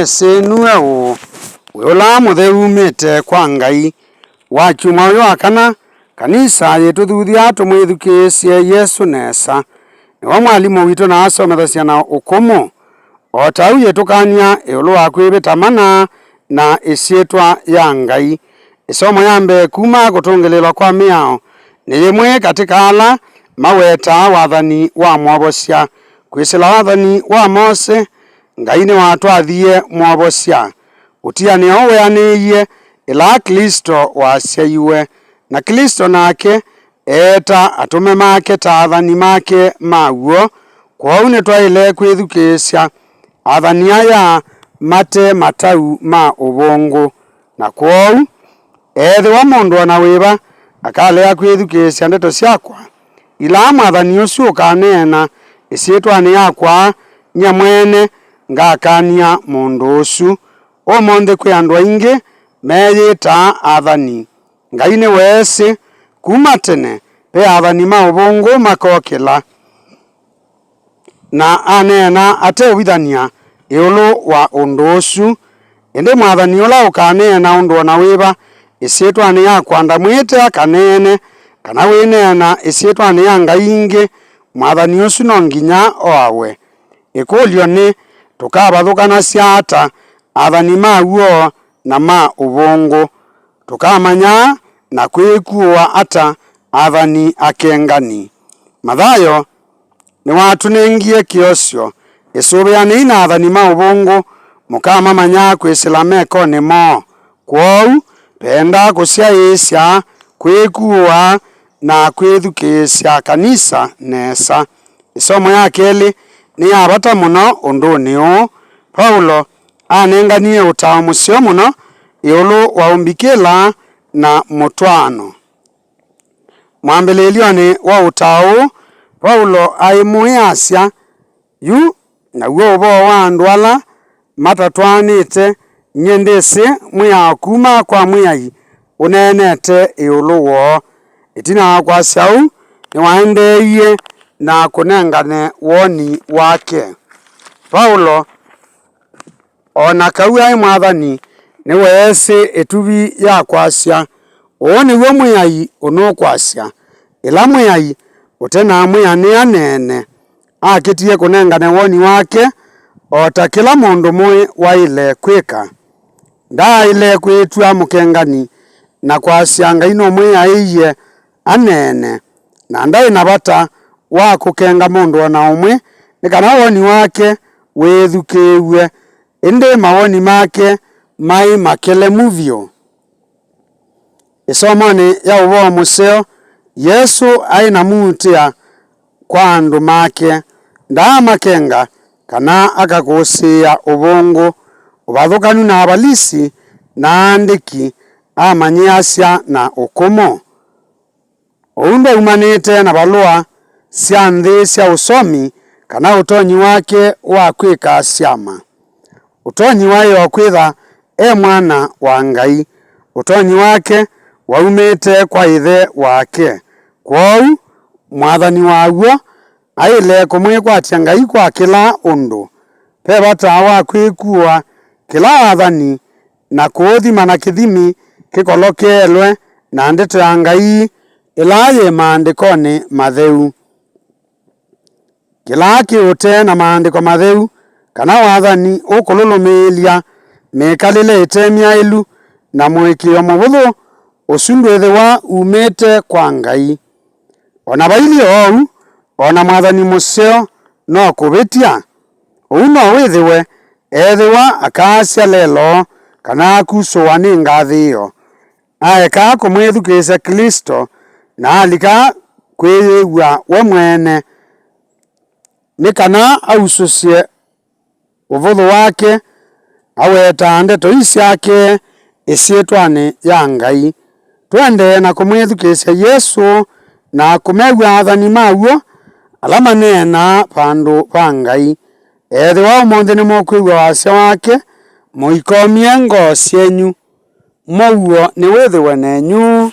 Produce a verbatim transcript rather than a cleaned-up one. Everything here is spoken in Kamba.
Ĩsĩ nue ũũ, wĩ ũla mũtheu umĩte kwa Ngai. Wakyumwa ũyũ wa kana, kanisa yĩtũthuthya tũmwĩthukĩĩsye Yesũ nesa. Nĩwe mwalimũ witũ na asomethasya na ũkũmũ. O ta ũu yĩtũkany'a ĩũlũ wa kwĩvĩta mana na ĩsyĩtwa ya Ngai. Ĩsomo ya mbee kuma kũtũngĩlĩlwa kwa mĩao nĩ yĩmwe katĩ ka ala mawetaa wathani wa Mwovosya. Kwĩsĩla wathani wa Mose, Ngai nĩwatwathie Mwovosya. Ũtianĩo weanĩie ĩla Klĩsto wasyaiwe, na Klĩsto nake eeta atũme make ta athani make ma w'o. Kwoou nĩtwaĩle kwĩthukĩĩsya athani aya mate matau ma ũvũngũ. Na kwoou, ethĩwa mũndũ o na wĩva akalea kwĩthukĩĩsya ndeto syakwa, ila mwathani ũsu ũkaneena ĩsyĩtwanĩ yakwa, nyie mwene ngakany'a mũndũ ũsu. Ũmũnthĩ kwĩ andũ aingĩ meyĩtaa athani. Ngai nĩweesĩ kuma tene ve athani ma ũvũngũ makokĩla na aneena ateũvithany'a ĩũlũ wa ũndũ ũsu. Ĩndĩ mwathani ũla ũkaneena ũndũ o na wĩva ĩsyĩtwanĩ yakwa ndamwĩte akaneene, kana wĩneena ĩsyĩtwanĩ ya ngai ingĩ, mwathani ũsu no nginya oawe. Ĩkũlyo nĩ, tũkavathũkanasya ata athani ma w'o na ma ũvũngũ? Tũkamanyaa na kwĩkuũa ata athani akengani? Mathayo nĩwatũnengie kĩosyo, ĩsũvĩanei na athani ma ũvũngũ, mũkamamanyaa kwĩsĩla mekonĩ moo. Kwoou, vendaa kũsyaĩĩsya, kwĩkuũa, na kwĩthukĩĩsya kanisa nesa. Ĩsomo ya kelĩ nĩ ya vata mũno ũndũnĩ ũũ. Vaulo anenganie ũtao mũseo mũno ĩũlũ wa ũmbikĩla na mũtwaano. Mwambĩlĩĩlyonĩ wa ũtao ũũ, Vaulo aĩ mũĩ asya, yu naw'o ũvoo wa andũ ala matatwaanĩte, nyie ndĩsĩ mwĩao kuma kwa Mwĩai ũneenete ĩũlũ woo. Ĩtina wa kwasya ũu, nĩwaendeeie na kũnengane woni wake. Vaulo o na kau aĩ mwathani, nĩweesĩ ĩtuvi ya kwasya, ũũ nĩw'o Mwĩai ũnũkwasya. Ĩla Mwĩai ũte na mwĩanĩa neene, akĩtie kũnengane woni wake, o ta kĩla mũndũ mũĩ waĩle kwĩka. Ndaaĩle kwĩtw'a mũkengani na kwasya Ngai nũmwĩaĩie aneene, na ndaĩ na vata wa kũkenga mũndũ o na ũmwe nĩ kana woni wake wĩthukĩĩw'e, ĩndĩ mawoni make maĩ makelemu vyũ. Ĩsomonĩ ya ũvoo mũseo, Yesũ aĩ na muutĩa kwa andũ make. Ndaamakenga kana akakũsĩĩa ũvũngũ. Ũvathũkanu na Avalisi na aandĩki amanyĩasya na ũkũmũ. Ũu ndwaumanĩte na valũa sya nthĩ sya ũsomi kana ũtonyi wake wa kwĩka syama. Ũtonyi waĩ o kwĩtha e mwana wa Ngai. Ũtonyi wake waumĩte kwa ĩthe wake. Kwoou, mwathani wa w'o aĩle kũmwĩkwatya Ngai kwa kĩla ũndũ. Ve vata wa kwĩkuũa kĩla wathani na kũũthima na kĩthimi kĩkolokeelwe na ndeto ya Ngai ĩla yĩ maandĩkonĩ matheu. Kĩla kĩ ũtee na maandĩko matheu kana wathani ũkũlũlũmĩĩlya mĩkalĩle ĩte myaĩlu na mũĩkĩĩo mũvũthũ, ũsu ndwĩthĩwa umĩte kwa Ngai. O na vailyĩ oou, o na mwathani mũseo no kũvĩtya. Ũu no wĩthĩwe ethĩwa akaasya leloo kana akusũwa nĩ ngathĩĩo. Aeka kũmwĩthukĩĩsya Klĩsto na alika kwĩyĩw'a we mwene, nĩ kana ausũsye ũvũthũ wake, awetaa ndeto ii syake ĩsyĩtwanĩ ya Ngai. Tũendee na kũmwĩthukĩĩsya Yesũ na kũmew'a athani ma w'o ala maneenaa vandũ va Ngai. Ethĩwa ũmũnthĩ nĩmũkwĩw'a wasya wake, mũikomye ngoo syenyu. Mũuo nĩwĩthĩwe nenyu.